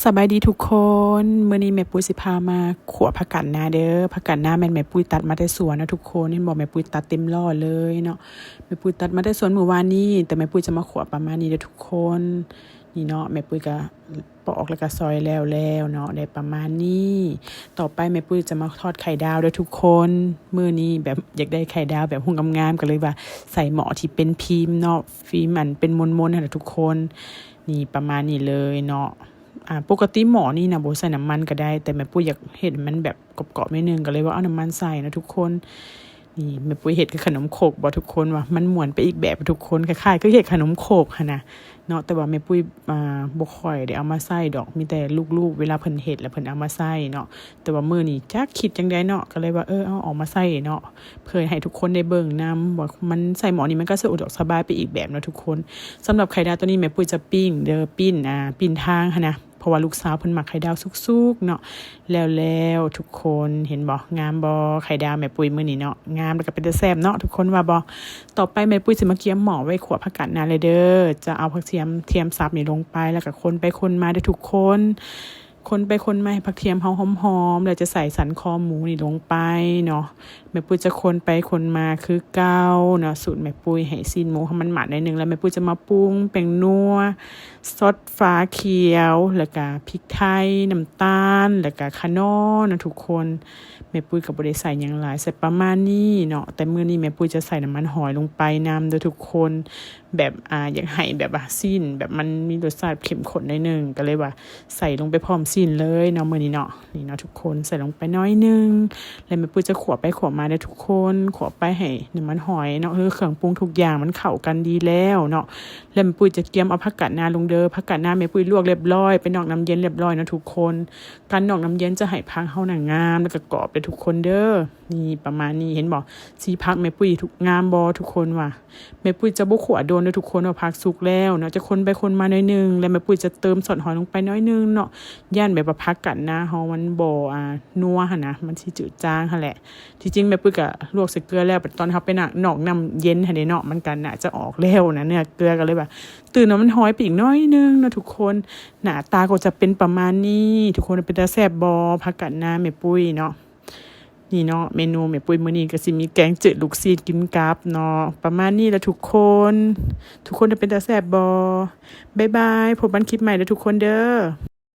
ສະບາຍດີທຸກຄົນ, ມື້ນີ້ແມ່ປຸ້ຍຊິພາມາຂົ້ວຜັກກາດນາເດີ. ຜັກກາດນາແມ່ນແມ່ປຸ້ຍຕັດມາແຕ່ສວນເນາະທຸກຄົນ. ເຫັນບໍ່ ແມ່ປຸ້ຍຕັດເຕັມລໍ້ເລີຍເນາະ. ແມ່ປຸ້ຍຕັດມາແຕ່ສວນມື້ວານນີ້, ແຕ່ແມ່ປຸ້ຍຈະມາຂົ້ວປະມານນີ້ເດີທຸກຄົນ. ນີ້ເນາະ ແມ່ປຸ້ຍກະປອກແລ້ວກະຊອຍແລ້ວແລ້ວເນາະ, ໄດ້ປະມານນີ້. ຕໍ່ໄປແມ່ປຸ້ຍຈະມາທອດໄຂ່ດາວເດີທຸກຄົນ. ມື້ນີ້ແບບຢາກໄດ້ໄຂ່ດາວແບບຮຸ່ງງາມໆ ກໍເລີຍວ່າໃສ່ໝໍ້ທີ່ເປັນພິມເນາະ, ພິມອັນເປັນມົນໆຫັ້ນນະທຸກຄົນ. ນີ້ປະມານນີ້ເລີຍເນາະ. ອາ ປົກກະຕິໝໍ້ນີ້ນະບໍ່ໃສ່ນ້ຳມັນກໍໄດ້, ແຕ່ແມ່ປຸ້ຍຢາກເຮັດໃຫ້ມັນແບບກອບໆໜ້ອຍໜຶ່ງ ກໍເລີຍວ່າເອົານ້ຳມັນໃສ່ເນາະທຸກຄົນ. ນີ້ແມ່ປຸ້ຍເຮັດຄືຂະໜົມຄົກບໍ່ທຸກຄົນ, ວ່າມັນມ່ວນໄປອີກແບບທຸກຄົນ, ຄ້າຍໆຄືເຮັດຂະໜົມຄົກຫັ້ນນະເນາະ. ແຕ່ວ່າແມ່ປຸ້ຍ ອາ ບໍ່ຄ່ອຍໄດ້ເອົາມາໃສ່ດອກ, ມີແຕ່ລູກໆເວລາເພິ່ນເຮັດແລ້ວເພິ່ນເອົາມາໃສ່ເນາະ. ແຕ່ວ່າມື້ນີ້ຈັກຄິດຈັ່ງໃດເນາະ, ກໍເລີຍວ່າ ເອີ ເອົາອອກມາໃສ່ເນາະ ເພື່ອໃຫ້ທຸກຄົນໄດ້ເບິ່ງນຳວ່າມັນໃສ່ໝໍ້ນີ້ ມັນກໍສະດວກສະບາຍໄປອີກແບບເນາະທຸກຄົນ. ສຳລັບໄຂ່ດາວໂຕນີ້ແມ່ປຸ້ຍຈະປີ້ງເດີ, ປີ້ນ ອາ ປີ້ນທາງຫັ້ນນະ, ເພາະວ່າລູກສາວເພິ່ນມັກໄຂ່ດາວສຸກໆເນາະ. ແລ້ວໆ ທຸກຄົນເຫັນບໍ່ ງາມບໍ່ ໄຂ່ດາວແມ່ປຸ້ຍມື້ນີ້ເນາະ, ງາມແລ້ວກໍເປັນຕາແຊບເນາະ ທຸກຄົນວ່າບໍ່? ຕໍ່ໄປແມ່ປຸ້ຍຊິມາກຽມໝໍ້ໄວ້ຂົ້ວຜັກກາດນາເລີຍເດີ. ຈະເອົາຜັກທຽມ ທຽມສັບນີ້ລົງໄປ ແລ້ວກໍຄົນໄປຄົນມາເດີທຸກຄົນ. ຄົນໄປຄົນມາໃຫ້ຜັກທຽມເຮົາຫອມໆ ແລ້ວຈະໃສ່ສັນຄໍໝູນີ້ລົງໄປເນາະ. ແມ່ປຸ້ຍຈະຄົນໄປຄົນມາຄືເກົ່າເນາະ, ສູດແມ່ປຸ້ຍໃຫ້ຊີ້ນໝູເຮົາມັນໝາດໜ້ອຍໜຶ່ງ ແລ້ວແມ່ປຸ້ຍຈະມາປຸງແປ້ງນົວ, ຊອດຟ້າຂຽວ ແລ້ວກະພິກໄທ, ນ້ຳຕານ ແລ້ວກະຂະໜໍເນາະທຸກຄົນ. ແມ່ປຸ້ຍກໍບໍ່ໄດ້ໃສ່ຫຍັງຫຼາຍ, ໃສ່ປະມານນີ້ເນາະ. ແຕ່ມື້ນີ້ແມ່ປຸ້ຍຈະໃສ່ນ້ຳມັນຫອຍລົງໄປນຳເດີທຸກຄົນ. ແບບ ອາ ຢາກໃຫ້ແບບວ່າຊີ້ນແບບມັນມີລົດຊາດເຂັ້ມຂຸ້ນໜ້ອຍໜຶ່ງ ກໍເລີຍວ່າໃສ່ລົງໄປພ້ອມຊີ້ນເລີຍເນາະ ມື້ນີ້ເນາະ. ນີ້ເນາະທຸກຄົນ ໃສ່ລົງໄປໜ້ອຍໜຶ່ງ ແລ້ວແມ່ປຸ້ຍຈະຂົ້ວໄປຂົ້ວມາເດີທຸກຄົນ, ຂົ້ວໄປໃຫ້ນ້ຳມັນຫອຍເນາະ ຫຼື ເຄື່ອງປຸງທຸກຢ່າງມັນເຂົ້າກັນດີແລ້ວເນາະ. ແລ້ວແມ່ປຸ້ຍຈະກຽມເອົາຜັກກາດນາລົງເດີ. ຜັກກາດນາແມ່ປຸ້ຍລວກລຽບຮ້ອຍ ໄປນອກນ້ຳເຢັນລຽບຮ້ອຍເນາະທຸກຄົນ. ການນອກນ້ຳເຢັນຈະໃຫ້ຜັກເຮົານະງາມ ແລ້ວກໍກອບເດີທຸກຄົນເດີ. ນີ້ປະມານນີ້ ເຫັນບໍ່ ສີຜັກແມ່ປຸ້ຍທຸກ ງາມບໍ່ທຸກຄົນວ່າ? ແມ່ປຸ້ຍຈະບໍ່ຂົ້ວດົນເດີທຸກຄົນ ວ່າຜັກສຸກແລ້ວເນາະ, ຈະຄົນໄປຄົນມາໜ້ອຍໜຶ່ງ ແລ້ວແມ່ປຸ້ຍຈະເຕີມຊອດຫອຍລົງໄປໜ້ອຍໜຶ່ງເນາະ. ຢ້ານແບບວ່າຜັກກາດນາເຮົາມັນບໍ່ ອາ ນົວຫັ້ນນະ, ມັນຊິຈືດຈາງຫັ້ນແຫຼະ. ທີ່ຈິງແມ່ປຸ້ຍກະລວກໃສ່ເກືອແລ້ວ, ບັດຕອນເຮົາໄປນອກນ້ຳເຢັນຫັ້ນເດເນາະ ມັນກະໜ້າຈະອອກແລ້ວນະ ເນື້ອເກືອ. ກໍເລີຍວ່າຕື່ມໃຫ້ມັນຫອຍໄປອີກໜ້ອຍໜຶ່ງເນາະທຸກຄົນ. ໜ້າຕາກໍຈະເປັນປະມານນີ້ ທຸກຄົນ. ເປັນຕາແຊບບໍ່ ຜັກກາດນາແມ່ປຸ້ຍເນາະ? ນີ້ເນາະ ເມນູແມ່ປຸ້ຍມື້ນີ້ກໍຊິມີແກງຈືດລູກຊີ້ນກິນກັບເນາະ. ປະມານນີ້ລະທຸກຄົນ. ທຸກຄົນເປັນຕາແຊບບໍ່? ບາຍບາຍ ພົບກັນຄລິບໃໝ່ເດີທຸກຄົນເດີ.